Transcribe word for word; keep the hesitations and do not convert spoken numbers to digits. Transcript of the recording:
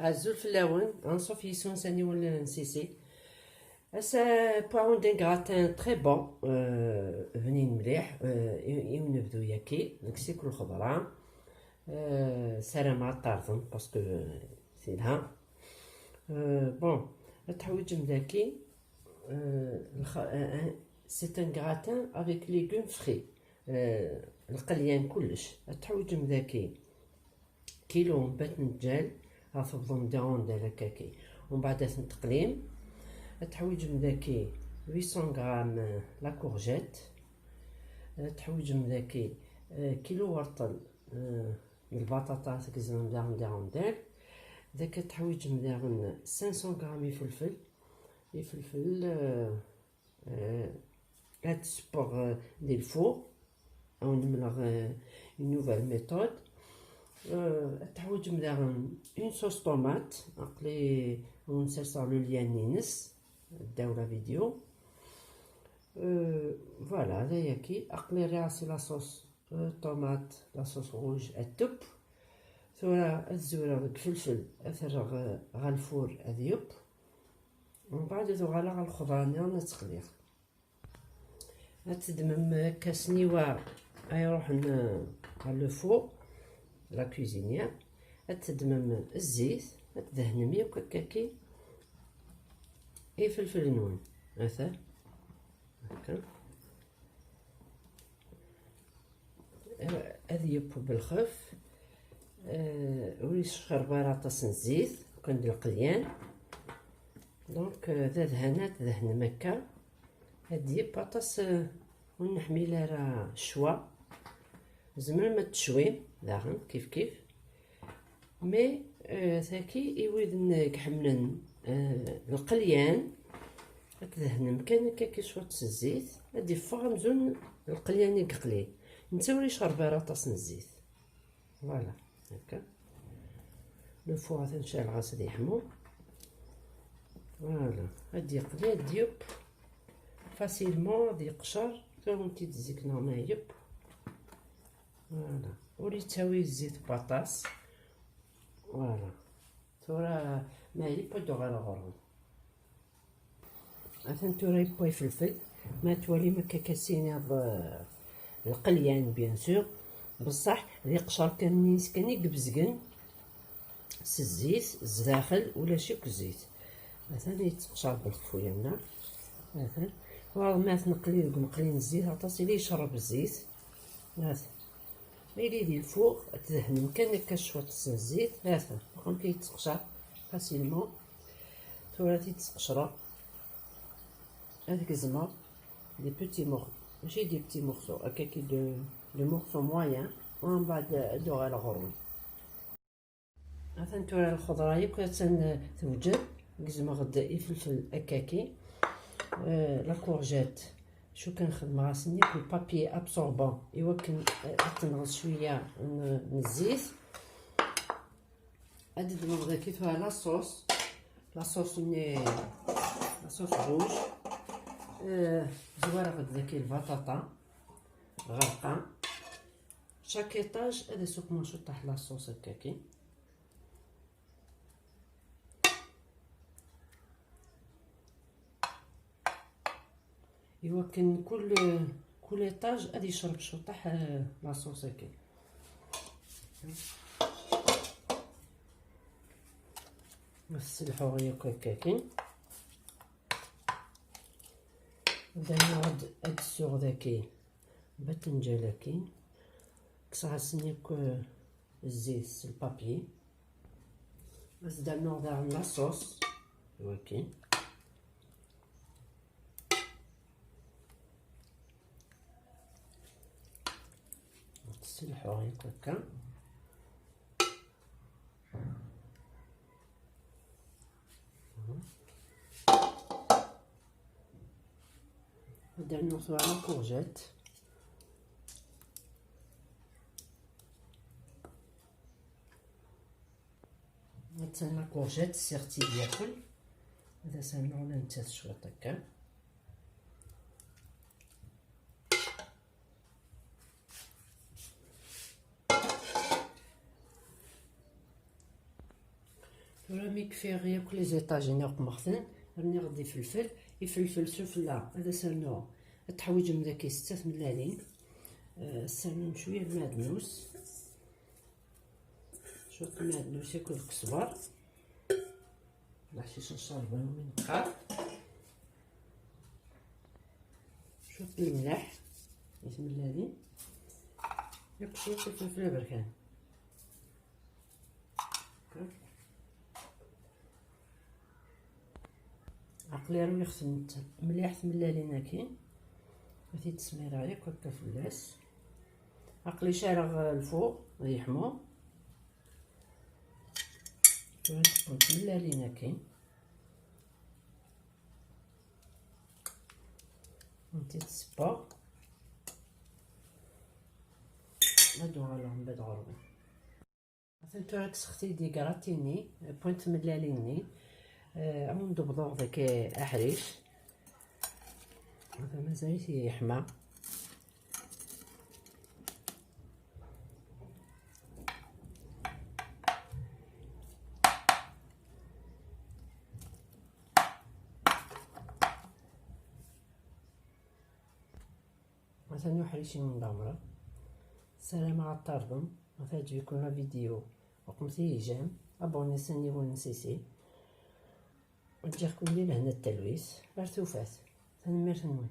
Azul fell-awen, anṣuf yis-wen s aniwel n Sisi. Ass-a, pour un gratin très bon, euh, bnin mliḥ, euh, i, i unebdu yaki, deg-s akk lxeḍra. Euh, sarameɣ ad t-terḍem, parce que, euh, c'est là. Euh, bon, ad teḥwiǧem daki, euh, lxa-, euh, un, c'est un gratin avec légumes frais. Euh, lqelyan kullec. Ad teḥwiǧem daki kilu n batenǧal, ɣef tḍen d irondelles akkaki. Umbeɛd ad ten-teqlim. Ad teḥwiǧem daki huit cents grammes la courgette. Ad teḥwiǧem daki, euh, kilu werṭel, euh, n lbaṭaṭa tgezmem daɣen d irondelles. Daki ad teḥwiǧem daɣen cinq cents grammes ifelfel. Ifelfel, euh, euh, ad t-ssewweɣ, euh, di lfur. Ad wen-mleɣ, euh, une nouvelle méthode. Euh, ad teḥwiǧem daɣen une sauce tomate. Aql-i ad wen-serseɣ le lien-ines ddaw la vidéo. Euh, voilà, d ayaki. Aql-i rriɣ-as la sauce, euh, tomate, la sauce rouge ad tebb. Tura ad zureɣ deg ifelfel, ad t-rreɣ, euh, ɣer lfur ad yebb. Mbeɛd ad uɣaleɣ ɣer lxeḍra-nni ad tt-qliɣ. Ad teddmem akka sniwa ay iruḥen, euh, ɣer le four, la cuisinière. Ad teddmem zzit, ad tdehnem yakk akkaki ifelfel-nwen. Ata. Akka. Euh, ad yeww belxef. Euh, ur yesxerb ara aṭas n zzit, kan d lqelyan. Donc, euh, d adhan ad tdehnem akka. Ad d-yeww aṭas, euh, ur neḥmil ara ccwa. Tzemrem ad tecwim daɣen, kif kif. Mais, euh, tagi i widen i iḥemmlen, euh, lqelyan, ad tdehnem kan akka cwiṭ s zzit, ad d-iffeɣ amzun lqelyan i yeqlin. Netta ur icerreb ara aṭas n zzit. Voilà, akka. Le four atan cɛleɣ-as ad yeḥmu. Voilà, ad d-yeqli, ad d-yeww facilement, ad yeqcer, tura ur t-id-zik neɣ ma yeww. Voilà. Ur yettawi zzit n waṭas. Voilà. Tura ma yeww ad d-uɣaleɣ ɣur-wen. Atan tura yewwa ifelfel. Ma twalim akka kasiniḍ, euh, lqelyan, bien sûr. Bessaḥ, d iqcer kan-nni kan i ibezgen. S zzit, zdaxel, ulac akk zzit. Atan yetteqcer belxef uyanna. Atan. Ɣur ma tneqli deg umeqli n zzit, aṭas ili yecreb zzit. Atan. Ili di lfuɣ, ad tdehnem kan akka cwiṭ s zzit. Atan. Amek yetteqcer facilement. Tura ad t-id-sqecreɣ. Ad gezmeɣ des petits morceaux. Mačči des petits morceaux. Akka ki de, de morceaux moyens. Umbeɛd ad uɣaleɣ ɣur-wen. Atan tura lxeḍra yakk attan tewjed. Gezmeɣ-d ifelfel akkaki. Euh, la courgette. Cu kan xedmeɣ-asen yakk le papier absorbant i wakken, euh, ad tenɣeḍ cwiya n, n zzit. Ad d-ddmeɣ daki tura la sauce. La sauce-nni, la sauce rouge. Euh, zwareɣ-d daki lbaṭaṭa. Ɣerqa. Chaque étage ad as-ukmeɣ ciṭṭaḥ la sauce akkaki. Iwakken kul, kul étage ad yecreb ciṭṭaḥ, euh, la sauce-agi. Ad sselḥuɣ yakk akkaki. Dayen ad, ad d-ssuɣ daki batenǧal-agi. Kkseɣ-asen yakk, euh, zzit s lpapyi. Ad s-d-rnuɣ daɣen la sauce. Waki. Ad t-sselḥuɣ yakk akka. Ad d-rnuɣ tura la courgette. Attan la courgette, ssiɣ-tt-id yakk. Ad as-rnuɣ ula nettat cwiṭ akka. Tura mi kfiɣ yakk les étagines akk mexten, rniɣ-d ifelfel. Ifelfel sufella ad as-rnuɣ, ad teḥwiǧem daki setta tmellalin. Eh, ad as-rnun cwiya n lmeɛdnus. Cwiṭ n lmeɛdnus akked lkesber. Leḥcic n ccerba mi neqqar. Cwiṭ n lemleḥ i tmellalin. Yakk cwiṭ n ifelfel aberkan. Aql-i rwiɣ-tent mliḥ tmellalin-agi. Ad t-id-smireɣ yakk akka fell-as. Aql-i cariɣ lfuṛ ad yeḥmu. Tura tewwent tmellalin-agi. Ad t-id-sebbeɣ. Ad uɣaleɣ mbeɛd ɣur-wen. Atan tura kkseɣ-t-id i gratini, wwin-t tmellalin-nni. Eh, ad wen-d-bḍuɣ deg aḥric. Atan mazal-it yeḥma. Atan uḥric-inu d amra. Ssarameɣ ad t-terḍem. Ma teɛǧeb-iken la vidéo, ɣelqemt-iyi j'aime, abonnez-vous ad ur tensum. Ǧǧiɣ-ken di lehna d talwit. Ar tufat. Tanemmirt-nwen.